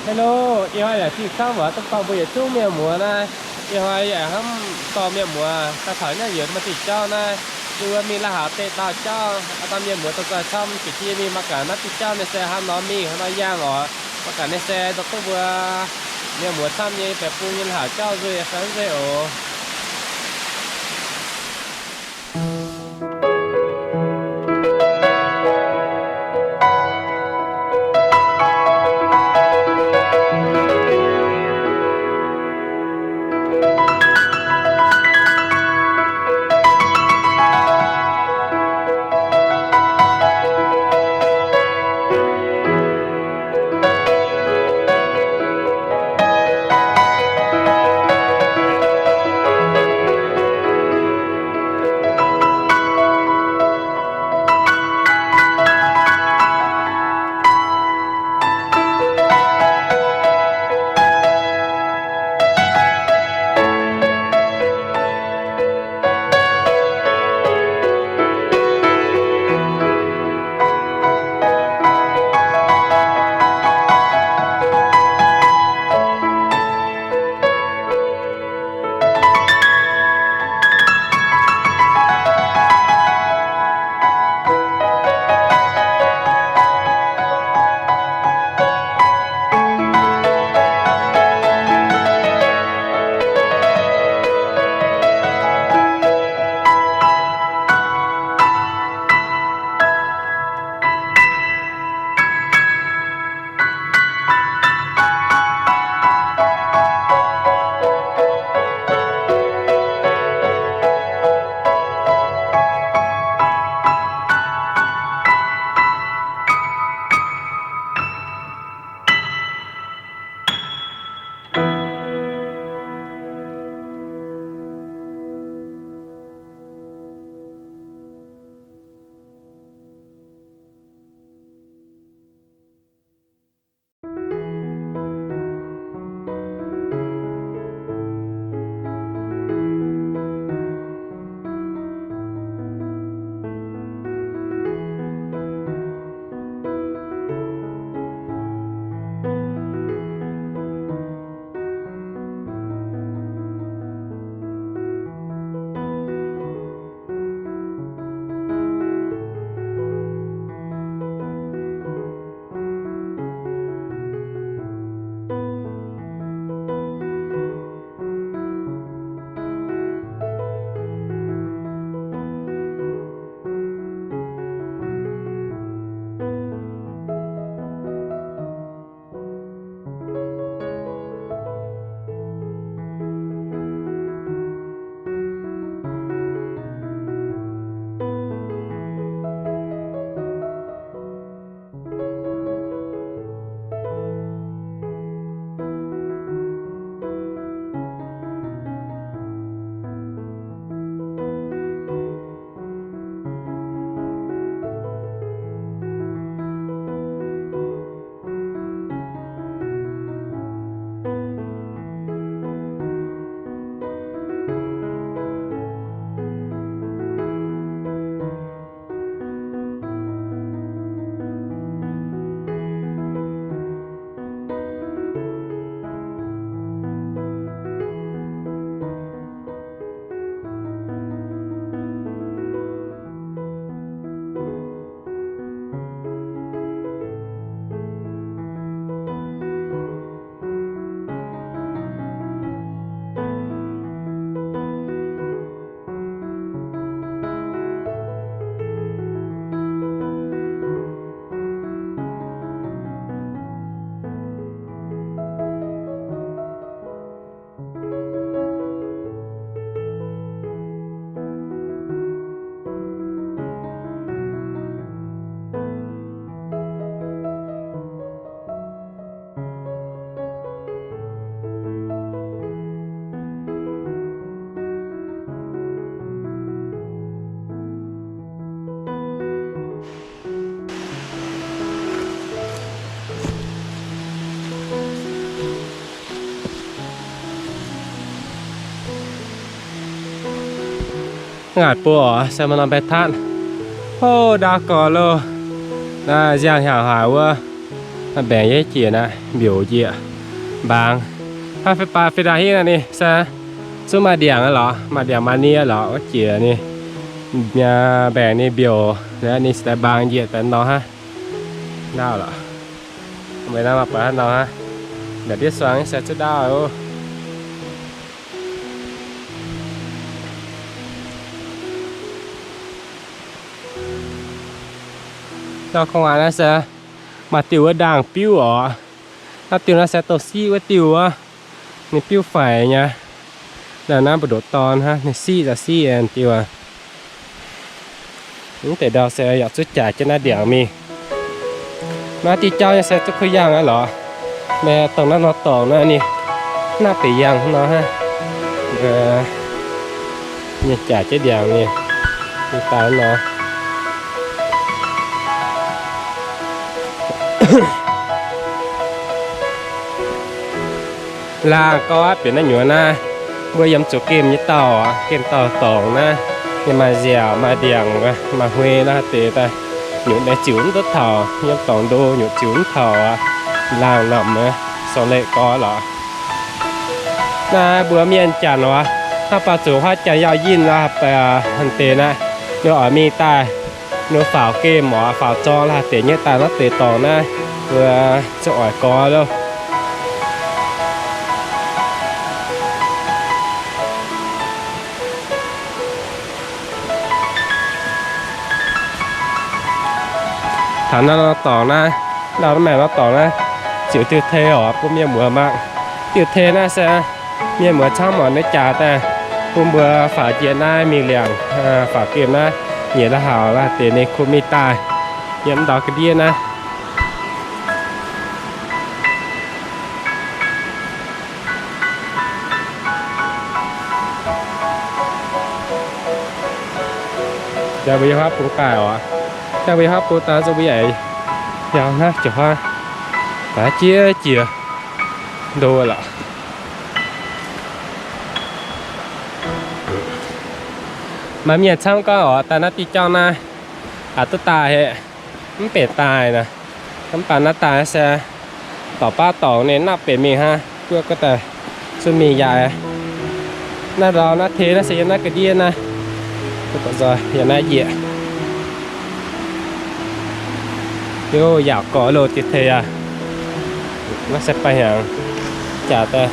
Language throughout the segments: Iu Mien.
Hello, ih hnoi yaac zingh camv waac duqv dorh mbuo yietc zungv mienh muoz naaiv. Ih hnoi yaac hnamv dorh mienh muoz daaih taux naaiv yietc maaih diuh jauv naaiv, mbuo mingh la'haux deix dauh jauv, dorh mienh muoz dorh daaih camv, bieqc jienv mingh mangc gaax naaiv diuh jauv ninh se hnangv nor mingh, hnangv nor yangh oc. Mangc gaax ninh se dorh duqv mbuo mienh muoz camv nyei baeqc bung nyei la'haux jauv nzuih fai nzuih oc. Ngaatc buo oc, se maaih norm baeqc tatv. Hov, ndau gorx loh. Naaiv nziangh hnyangx-haaix wuov. Mbaengx yie jiex naaiv mbiouc njiec mbaang. Hnangv fai baac fih daaih hingv naaiv ninh se zungv maaih ndiangx lorqc, maaih ndiangx maaih nie lorqc, wuov jiex ninh mbaengx ninh mbiouc, ninh se daaih mbaang njiec daaih nor hnangv. Ndaauv lorqc. Meih naaiv maaih buatc hnangv nor hnangv. Nda'ndiev suang se zuqc ndaauv oc. Ndau gu'nguaaic naaiv se maaih diuh wuov ndaangh biuv oc. Naaiv diuh naaiv se dongh siqv wuov diuh wuov. Ninh biuv faix nyei. Naaiv mbu'ndongx dorn hnangv, ninh siqv za'siqv diuh aqv. Mv deix ndau se yaac zuqc jaaix jienv naaiv ndiangx mingh. Naaiv diuh jauv nyei se zuqc kuv yangh aqv lorqc. Naaiv dongh naaiv nor dorngx naaiv ninh naaiv benx yangh nor hnangv. Nyei jaaix jienv ndiangx ninh, ninh daaih nor. Laangh gau aqv, bieqc naaiv nyuoz naaiv, mbuo yiem zuqc gemh nyei dauh, gemh dauh dorngx naaiv, yiem maaih nziaauc maaih ndiangx, maaih hmei la'deix daaih, nyutc naaiv ziux mv duqv taux, yiem dorngx ndo nyutc ziux mv taux aqv. Laangh namx, Salt Lake gau lorqc. Naaiv mbuo mienh janx oc, hnangv baac zuqc huaav janx yaac yinh la'deix naaiv, ninh oix mingh daaih, ninh faaux gemh oc, faaux zorng la'deix nyei daaih naaiv deix dorngx naaiv, mbuo zuqc oix gau loh. Taux naaiv nor dorngx naaiv, ndau naaiv maengc nor dorngx naaiv, ziux diuh tei oc bun mienh muoz mangc. Diuh tei naaiv se mienh muoz camv oc, naaiv jaax daaih bun mbuo faaux njiec naaiv mingh liangc, faaux gemh naaiv, nyiec la'haux la'deix ninh kuh mingh daaih yiem ndau ga'ndiev naaiv. Jaax mbuo yiem huaav bung daaih oc. Jaax mbuo yiem huaav bung daaih, mbuo yaac yangh naaiv jiex huaav, baaix jiex jiex ndo lorqc. Maaih mienh camv gorngv oc, daaih naaiv diuh jauv naaiv, aqc duqv daaih haic, mv benx daaih nor. Mv baac naaiv daaih se dorc baav dorngx ninh naqv benx mingh hnangv, guoqv guoqv daaih zunv mingh yaac. Naaiv ndau naaiv tei naaiv se yiem naaiv ga'ndiev naaiv, yiem naaiv njiec. Liuz yaauc gorx loh diuh tei aqv. Naaiv se baengh hnyangx jaax daaih,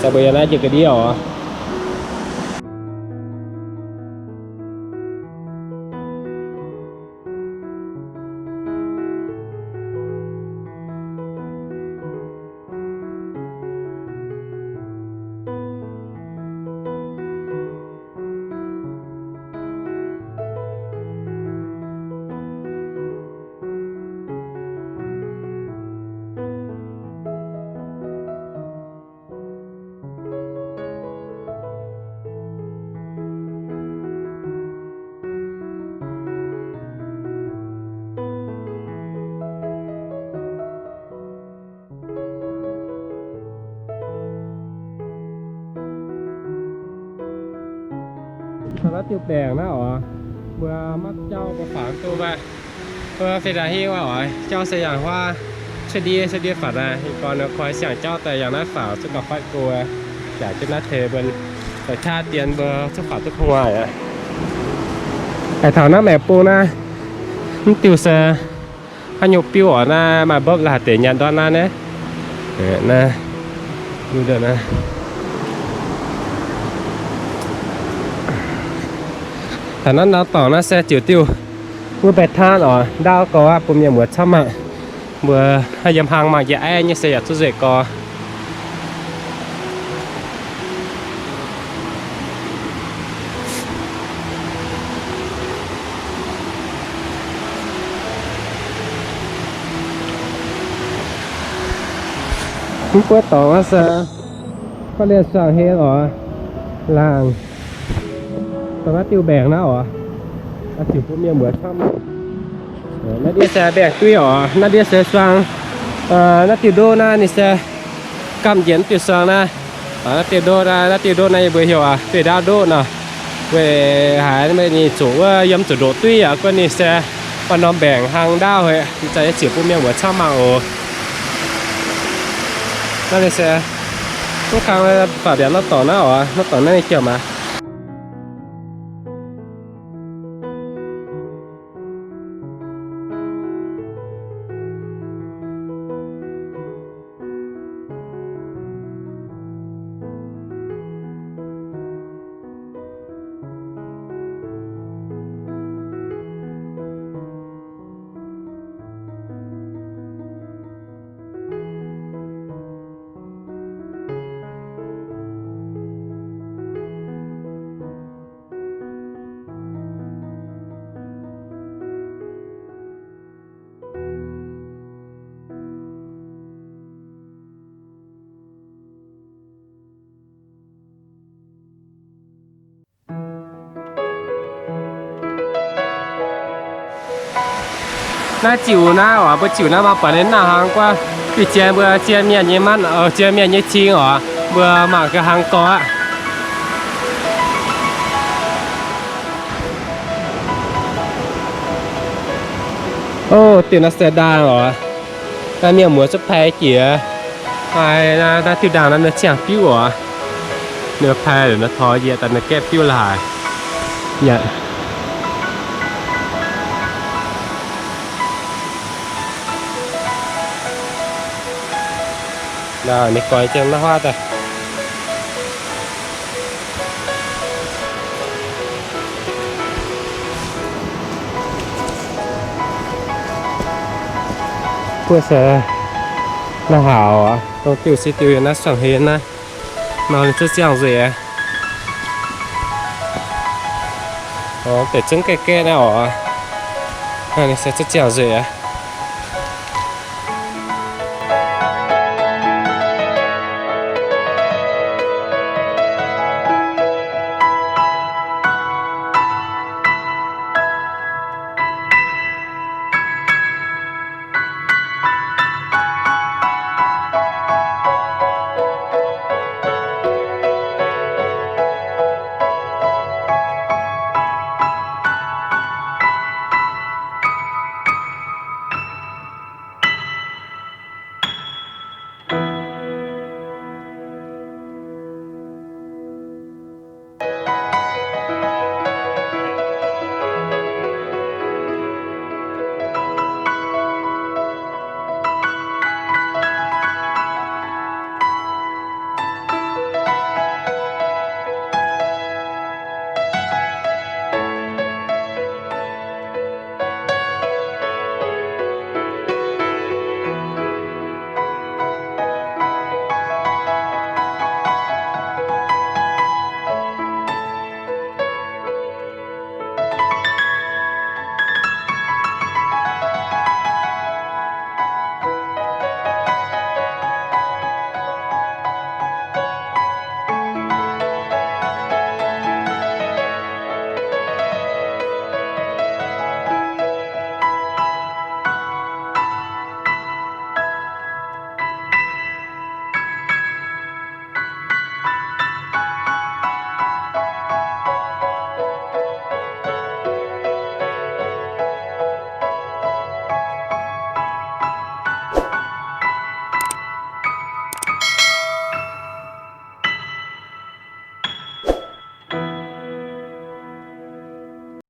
mbuo yiem naaiv njiec ga'ndiev oc. Taux naaiv diuh baengc naaiv oc, mbuo maiv jauv mbuo faaux duqv maiv. Mbuo fih daaih hingv oc, jauv se yangh huaav cuotv ndiev cuotv ndiev faaux daaih, ih gorn nor koi siang-jauv daaih yangh naaiv faaux zuqc gauh fatv go, jaax jienv naaiv tei mbuo zoux qaqv dien mbuo zuqc faaux duqv gu'nguaaic aqv. Aa, taux naaiv maengc bung naaiv, mv diuh se haaix nyungc biuv oc, naaiv maaih mbopv la'deix nyanc ndortv naaiv naaiv. Taux naaiv ndau dorngx naaiv se ziouc diuh wuov baeqc taanv oc, ndaauv gorx aqv, bun mienh muoz camv mangc. Mbuo yiem hlang mangc njiec aiv nyei se yaac zuqc nzueic gorx. Mv buov dorngx aqv se, mv lienh suangx heng oc, laangh. Dongh naaiv diuh mbaengx naaiv oc, ziouc bun mienh muoz camv. Naaiv ndiev se mbaengx-dueiv oc, naaiv ndiev se suang. Naaiv diuh ndoqv naaiv ninh se gamh njiec naaiv diuh suang naaiv. Naaiv diuh ndoqv naaiv, naaiv diuh ndoqv naaiv yie mbuo heuc duih ndaauv ndoqv nor. Weic haaix ninh zuqc wuov yiem zuqc ndoqc dueiv aqv, guov ninh se Maaih norm mbaengc hlang ndaauv, ih zanc yie ziouc bun mienh muoz camv mangc oc. Naaiv se mv kang faaux mbiaauc norm dorngx naaiv oc, norm dorngx naaiv nyei jauv maah. Naaiv ziux naaiv oc, mbuo ziux naaiv maah, buatc ninh naaiv hnangv guaav, ih zien mbuo zien mienh nyei manv, zien mienh nyei cing oc, mbuo mangc gaax hnangv gorx aqv. Ov, diuh naaiv se ndaangc oc. Naaiv mienh muoz zungv pai jiex. Naaiv diuh ndaangc naaiv mienh ziangh biuv oc. Ninh pai liuz naaiv tor yie daaih mienh gaeqv biuv laaix. Ninh goix jienv naaiv huaav daaih. Guoqv se naaiv haaix oc, dongh diuh se diuh yiem naaiv suangx hlen naaiv. Nor ninh zungv ziangh nzueic aqv. Deix zungv gaeqv gaeqv naaiv oc. Ninh se zungv ziangh nzueic aqv.